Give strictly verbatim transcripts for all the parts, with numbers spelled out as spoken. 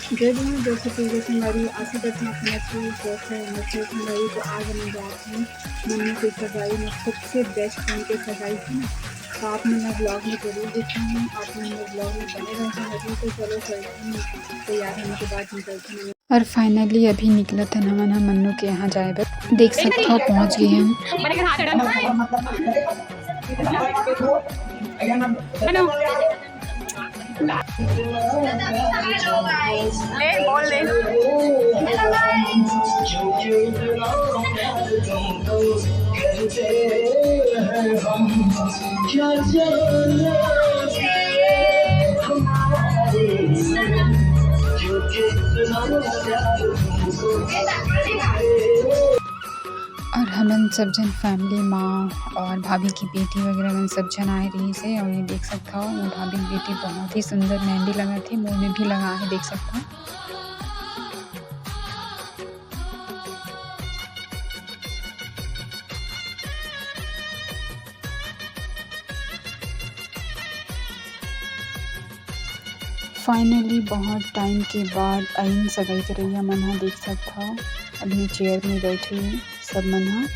जय जोहार, जय छत्तीसगढ़ संगवारी, आशा करथंव आप मन अच्छा होहू, स्वस्थ होहू, मस्त होहू संगवारी। तो आज हमन जात हन मन्नू के सगाई में, सबसे best उनके सगाई हे ना। तो आप मन ला vlog में जरूर दिखाहूँ, आप मन ला vlog में बने रहहू संगवारी। तो चलो चलथन, तैयार होने के बाद निकलथन। और finally अभी निकलत हन हमन ह मन्नू के यहाँ जाए बर। देख सकत हव पहुँच गे हन। ले, बोल ले। और हमन सब झन family, माँ और भाभी की बेटी वगैरह मन सब झन आए रहिस हे। और ये देख सकत हव, मोर भाभी की बेटी बहुत ही सुंदर मेहंदी लगाथे, मोर में भी लगा हे, देख सकत हव। Finally बहुत time के बाद आइन सगाई करइया मन ह, देख सकत हव, अभी chair में बैठे हे सब मन ह।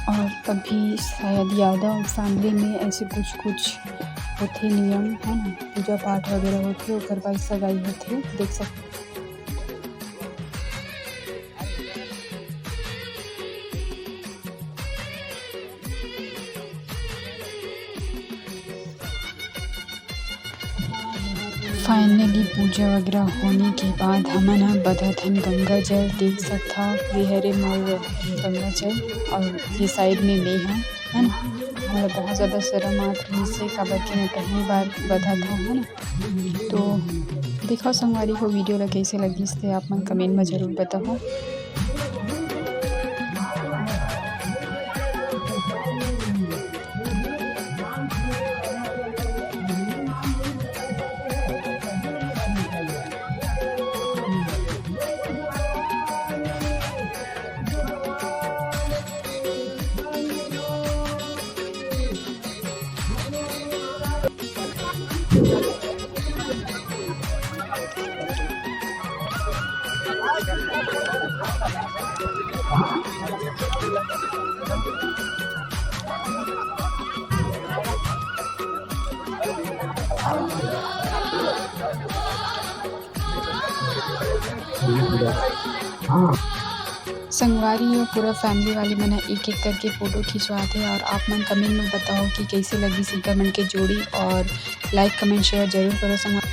और अभी शायद यादव family में ऐसे कुछ कुछ होथे नियम, है ना, पूजा पाठ वगैरह होथे, ओकर बाद सगाई होथे, देख सकते। Finally पूजा वगैरह होने के बाद हमन ह बदत हन गंगा जल, देख सकथव, ये हरे मोर गंगा जल और ये side में मैं हूँ, है ना। मोला बहुत ज़्यादा शर्म आत रहिस हे, काबर कि मैं पहली बार बदत हूँ, है ना। तो देखो संगवारी हो, video ला कैसे लगिस ते आप मन comment में जरूर बताओ। संगवारी हो, पूरा family वाले मन ह एक-एक करके photo खिंचवात हे और आप मन comment में बताओ कि कैसे लगिस इकर मन के जोड़ी और like, comment, share जरूर करो संगवारी।